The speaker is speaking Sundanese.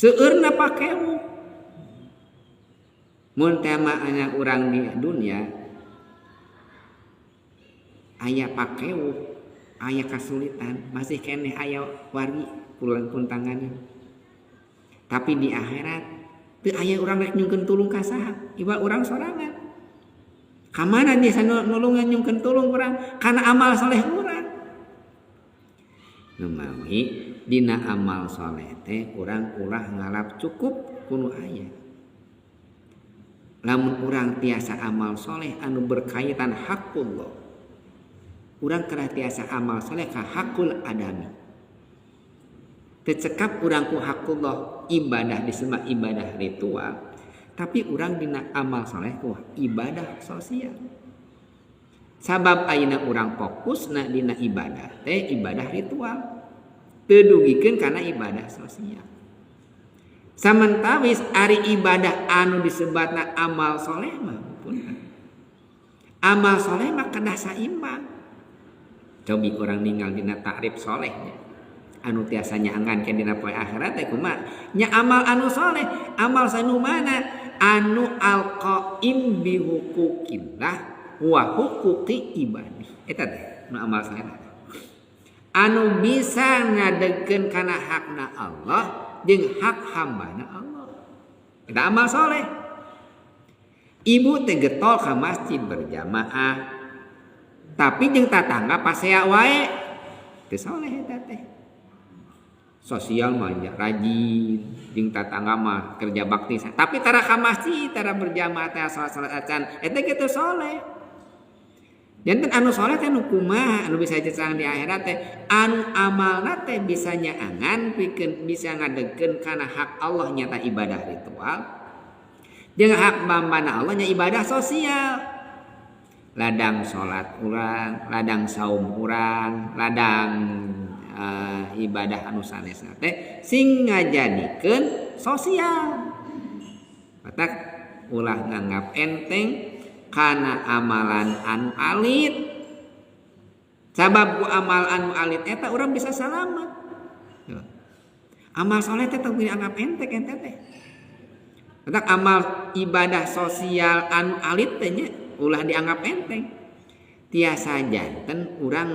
Seueurna pakewuh. Mun tema anya urang di dunia aya pakewuh, aya kasulitan, masih keneh aya wargi pulang puntanganna. Tapi di akhirat teu aya urang rek nyungkeun tulung ka saha, iwal urang sorangan. Ka mana bisa nulungan nyungkeun tulung urang kana amal soleh urang. Nu mawi dina amal soleh teh urang ulah ngalap cukup ku nu aya. Lamun urang tiasa amal soleh anu berkaitan hakullah, urang kedah tiasa amal soleh ka hakul adami. Teu cekap urang ku hakullah ibadah disebut ibadah ritual, tapi urang dina amal soleh ku ibadah sosial. Sabab ayeuna urang fokusna dina ibadah teh ibadah ritual, teu dugikeun kana ibadah sosial. Samentawis ari ibadah anu disebatna amal soleh mah pun amal soleh mah kedah saimbang. Cobi urang ninggal dina takrif solehnya anu tiasa nyaangan ke dina poe akhirat teh kumaha? Nya amal anu soleh, amal sanu mana? Anu alqaim bihuquqillah wa huquqi ibadi. Eta teh nu amal soleh. Anu bisa ngadegkeun kana hakna Allah jeung hak hambana Allah. Eta amal soleh. Ibu teh getol ka masjid berjamaah, tapi jeung tatangga pasea wae. Teu soleh eta teh. Sosial mah nya rajin, jeung tatangga mah kerja bakti, tapi tara ka masjid, tara berjamaah teh salat-salat acan, eta ge teu soleh. Janten anu soleh teh nu kumaha anu bisa cecang di akhirat teh anu amalna teh bisa nyaangan pikeun bisa ngadegkeun kana hak Allah nyata ibadah ritual jeung hak hambana Allah nya ibadah sosial. Ladang salat urang, ladang saum urang, ladang ibadah anu sanesna teh sing ngajadikeun sosial. Matak ulah nganggap enteng kana amalan anu alit. Sabab ku amal anu alit eta urang bisa salamat. Amal soleh teh tong dianggap enteng ente teh. Matak amal ibadah sosial anu alit teh nya ulah dianggap enteng. Tiasa janten urang